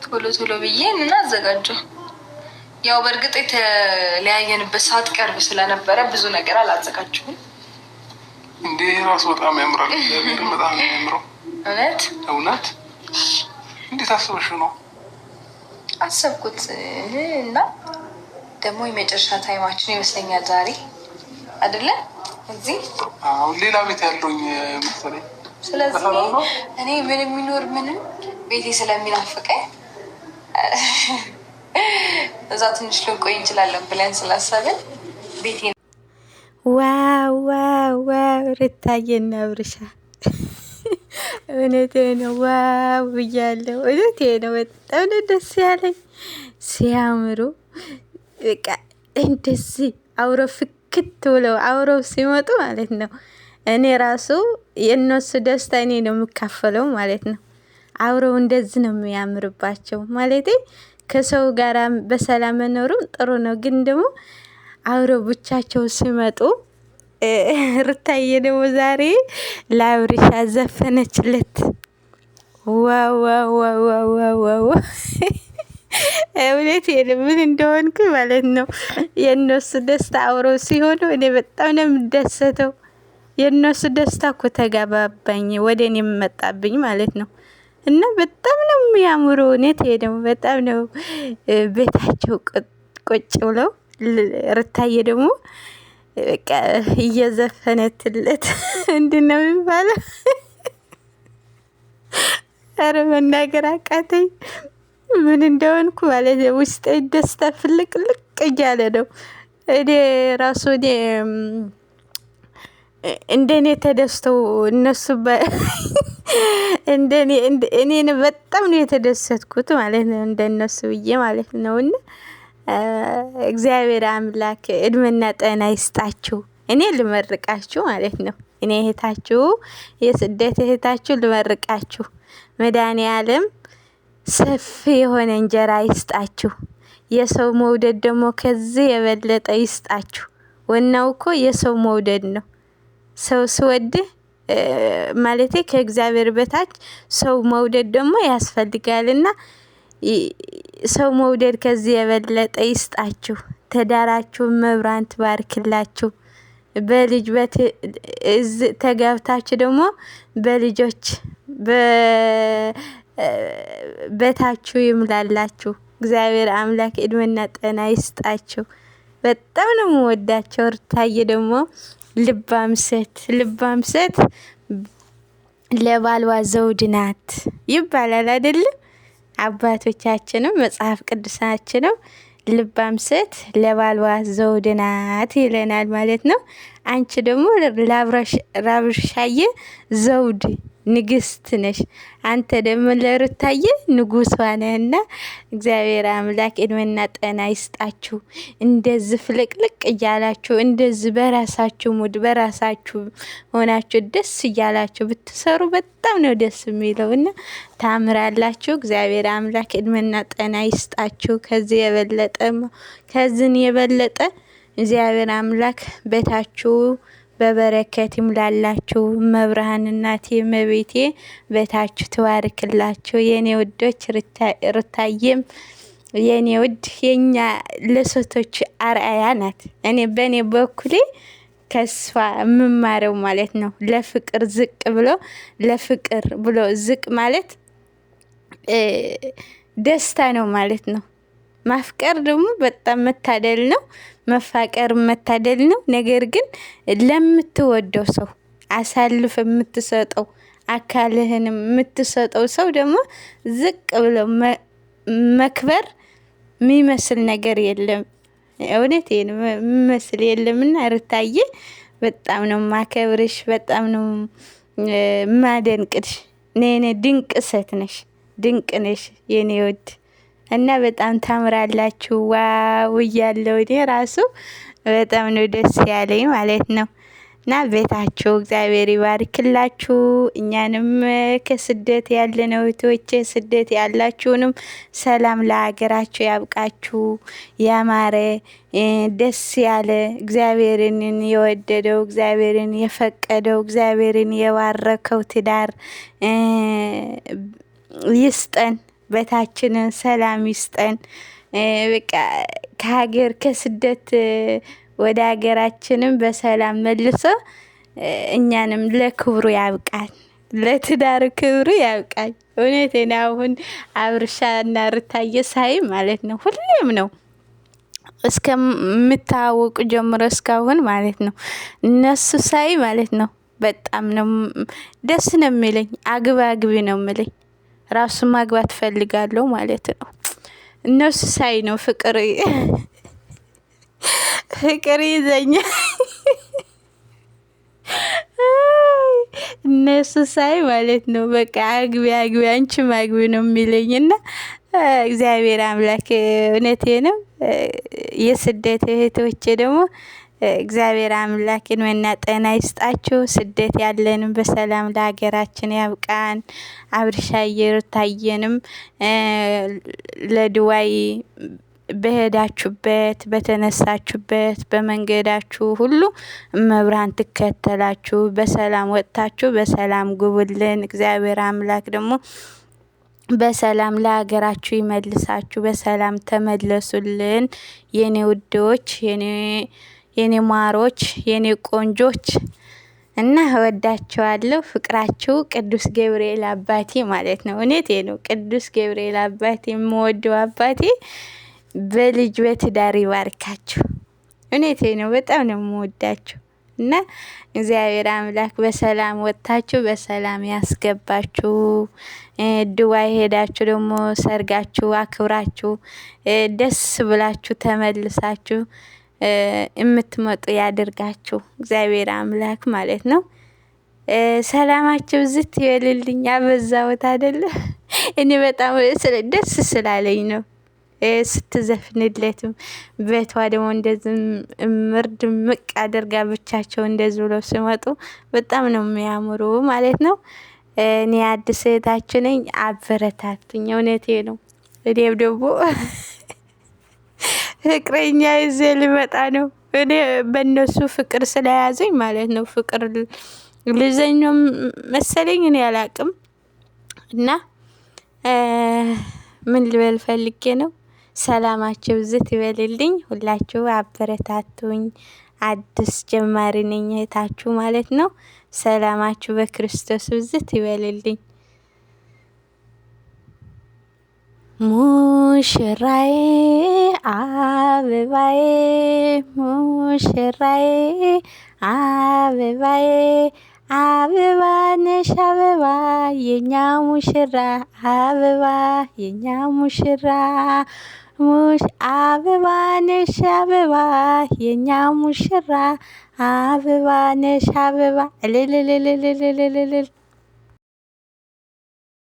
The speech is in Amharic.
ቶሎ ቶሎ ብዬ እና አዘጋጀው። ያው በእርግጥ የተለያየንበት ሰዓት ቅርብ ስለነበረ ብዙ ነገር አላዘጋጀሁም። እንዴ ራሱ በጣም ያምራል። በጣም የሚያምረው። እውነት። እውነት። እንዴት አስበሽው ነው? አሰብኩት እና ደግሞ የመጨረሻ time ኣችን ይመስለኛል ዛሬ አይደለ? እዚህ። አሁን ሌላ ቤት ያለውኝ መሰለኝ። ስለዚህ እኔ ምንም የሚኖር ምንም ቤቴ ስለሚናፍቀኝ እዛ ትንሽ ልንቆይ እንችላለን ብለን ስላሰብን ቤቴ። Wow wow wow! ሩታዬና አብርሻ እውነቴ ነው። Wow ብያለሁ። እውነቴ ነው። በጣም ነው ደስ ያለኝ። ሲያምሩ በቃ እንደዚህ አውረው ፍክት ብለው አውረው ሲመጡ ማለት ነው። እኔ ራሱ የእነሱ ደስታ እኔ ነው የምካፈለው ማለት ነው። አብረው እንደዚህ ነው የሚያምርባቸው። ማለቴ ከሰው ጋር በሰላም መኖሩም ጥሩ ነው፣ ግን ደግሞ አብረው ብቻቸው ሲመጡ ሩታዬ ደግሞ ዛሬ ለአብርሻ ዘፈነችለት። Wow wow wow wow! እውነት ምን እንደሆንኩ ማለት ነው። የእነሱ ደስታ አብረው ሲሆኑ እኔ በጣም ነው የምደሰተው። የእነሱ ደስታ እኮ ተጋባባኝ፣ ወደ እኔ መጣብኝ ማለት ነው። እና በጣም ነው የሚያምሩ። እውነት ደግሞ በጣም ነው ቤታቸው ቁጭ ብለው ሩታዬ ደግሞ በቃ እየዘፈነትለት እንድን ነው የሚባለው። ኧረ መናገር አቃተኝ ምን እንደሆንኩ ማለት ነው። ውስጤ ደስታ ፍልቅልቅ እያለ ነው። እኔ ራሱ እኔ እንደኔ ተደስተው እነሱ እንደኔ እኔን በጣም ነው የተደሰትኩት ማለት ነው። እንደነሱ ብዬ ማለት ነው። እና እግዚአብሔር አምላክ እድሜና ጤና ይስጣችሁ። እኔ ልመርቃችሁ ማለት ነው። እኔ እህታችሁ፣ የስደት እህታችሁ ልመርቃችሁ። መድኃኔዓለም ሰፊ የሆነ እንጀራ ይስጣችሁ። የሰው መውደድ ደግሞ ከዚህ የበለጠ ይስጣችሁ። ዋናው እኮ የሰው መውደድ ነው። ሰው ስወድህ ማለቴ ከእግዚአብሔር በታች ሰው መውደድ ደግሞ ያስፈልጋልና ሰው መውደድ ከዚህ የበለጠ ይስጣችሁ። ትዳራችሁ መብራን ትባርክላችሁ። በልጅ ተጋብታችሁ ደግሞ በልጆች በታችሁ ይምላላችሁ። እግዚአብሔር አምላክ እድሜና ጤና ይስጣችሁ። በጣም ነው የምወዳቸው። ሩታዬ ደግሞ ልባም ሴት፣ ልባም ሴት ለባልዋ ዘውድ ናት ይባላል አይደለም? አባቶቻችንም መጽሐፍ ቅዱሳችንም ልባም ሴት ለባልዋ ዘውድ ናት ይለናል ማለት ነው። አንቺ ደግሞ ላብርሻዬ ዘውድ ንግስት ነሽ፣ አንተ ደግሞ ለሩታዬ ንጉሷ ነህና እግዚአብሔር አምላክ እድሜና ጤና ይስጣችሁ። እንደዚህ ፍልቅልቅ እያላችሁ እንደዚህ በራሳችሁ mood በራሳችሁ ሆናችሁ ደስ እያላችሁ ብትሰሩ በጣም ነው ደስ የሚለው እና ታምራላችሁ። እግዚአብሔር አምላክ እድሜና ጤና ይስጣችሁ። ከዚህ የበለጠ ከዚህን የበለጠ እግዚአብሔር አምላክ ቤታችሁ በበረከት ይሙላላችሁ። መብርሃን እናቴ መቤቴ ቤታችሁ ትባርክላችሁ። የኔ ውዶች፣ ሩታዬም የኔ ውድ የኛ ለሴቶች አርአያ ናት። እኔ በእኔ በኩሌ ከሷ የምማረው ማለት ነው። ለፍቅር ዝቅ ብሎ ለፍቅር ብሎ ዝቅ ማለት ደስታ ነው ማለት ነው። ማፍቀር ደግሞ በጣም መታደል ነው። መፋቀር መታደል ነው። ነገር ግን ለምትወደው ሰው አሳልፍ የምትሰጠው አካልህን የምትሰጠው ሰው ደግሞ ዝቅ ብሎ መክበር የሚመስል ነገር የለም። እውነት የሚመስል የለምና ሩታዬ በጣም ነው ማከብርሽ፣ በጣም ነው ማደንቅሽ። ኔኔ ድንቅ ሴት ነሽ፣ ድንቅ ነሽ የኔ ውድ እና በጣም ታምራላችሁ። Wow እያለው እኔ ራሱ በጣም ነው ደስ ያለኝ ማለት ነው። እና ቤታችሁ እግዚአብሔር ይባርክላችሁ። እኛንም ከስደት ያለነው እህቶቼ ስደት ያላችሁንም ሰላም ለሀገራችሁ ያብቃችሁ። ያማረ ደስ ያለ እግዚአብሔርን የወደደው እግዚአብሔርን የፈቀደው እግዚአብሔርን የባረከው ትዳር ይስጠን። በታችንን ሰላም ይስጠን። በቃ ከሀገር ከስደት ወደ ሀገራችንም በሰላም መልሶ እኛንም ለክብሩ ያብቃል። ለትዳር ክብሩ ያብቃል። እውነቴን አሁን አብርሻና ሩታዬ ሳይ ማለት ነው ሁሌም ነው እስከምታወቁ ጀምሮ እስካሁን ማለት ነው እነሱ ሳይ ማለት ነው በጣም ነው ደስ ነው የሚለኝ። አግባ አግቢ ነው የሚለኝ። ራሱ ማግባት ፈልጋለሁ ማለት ነው። እነሱ ሳይ ነው ፍቅር ፍቅር ይዘኛል። እነሱ ሳይ ማለት ነው በቃ አግቢ አግቢ አንቺም አግቢ ነው የሚለኝ እና እግዚአብሔር አምላክ እውነቴ ነው። የስደት እህቶቼ ደግሞ እግዚአብሔር አምላክ ዕድሜና ጤና ይስጣችሁ። ስደት ያለንም በሰላም ለሀገራችን ያብቃን። አብርሻዬ ሩታዬንም ለድዋይ በሄዳችሁበት በተነሳችሁበት በመንገዳችሁ ሁሉ መብራን ትከተላችሁ። በሰላም ወጥታችሁ በሰላም ግቡልን። እግዚአብሔር አምላክ ደግሞ በሰላም ለሀገራችሁ ይመልሳችሁ። በሰላም ተመለሱልን የኔ ውዶች፣ የኔ ማሮች፣ የኔ ቆንጆች እና እወዳችኋለሁ። ፍቅራችሁ ቅዱስ ገብርኤል አባቴ ማለት ነው። እውነቴ ነው። ቅዱስ ገብርኤል አባቴ የምወደው አባቴ በልጅ በትዳር ይባርካችሁ። እውነቴ ነው። በጣም ነው የምወዳችሁ እና እግዚአብሔር አምላክ በሰላም ወጥታችሁ በሰላም ያስገባችሁ። ዱባይ ሄዳችሁ ደግሞ ሰርጋችሁ አክብራችሁ ደስ ብላችሁ ተመልሳችሁ የምትመጡ ያድርጋችሁ እግዚአብሔር አምላክ ማለት ነው። ሰላማችሁ ዝት ይበልልኝ። አበዛሁት አይደለ? እኔ በጣም ደስ ስላለኝ ነው። ስትዘፍንለትም ቤቷ ደግሞ እንደዚህ ምር ድምቅ አድርጋ ብቻቸው እንደዚህ ብለው ሲመጡ በጣም ነው የሚያምሩ ማለት ነው። እኔ አዲስ እህታችሁ ነኝ፣ አበረታቱኝ። እውነቴ ነው። እኔም ደግሞ ፍቅረኛ ይዤ ልመጣ ነው። እኔ በእነሱ ፍቅር ስለያዘኝ ማለት ነው። ፍቅር ልዘኝ ነው መሰለኝ እኔ አላቅም። እና ምን ልበል ፈልጌ ነው። ሰላማችሁ ብዝት ይበልልኝ። ሁላችሁ አበረታቱኝ። አዲስ ጀማሪ ነኝ እህታችሁ ማለት ነው። ሰላማችሁ በክርስቶስ ብዝት ይበልልኝ። ሙሽራዬ አበባዬ ሙሽራዬ አበባዬ አበባ ነሽ አበባ የኛ ሙሽራ አበባ የኛ ሙሽራ ሙሽ አበባ ነሽ አበባ የኛ ሙሽራ አበባ ነሽ አበባ እልልልልልልልል።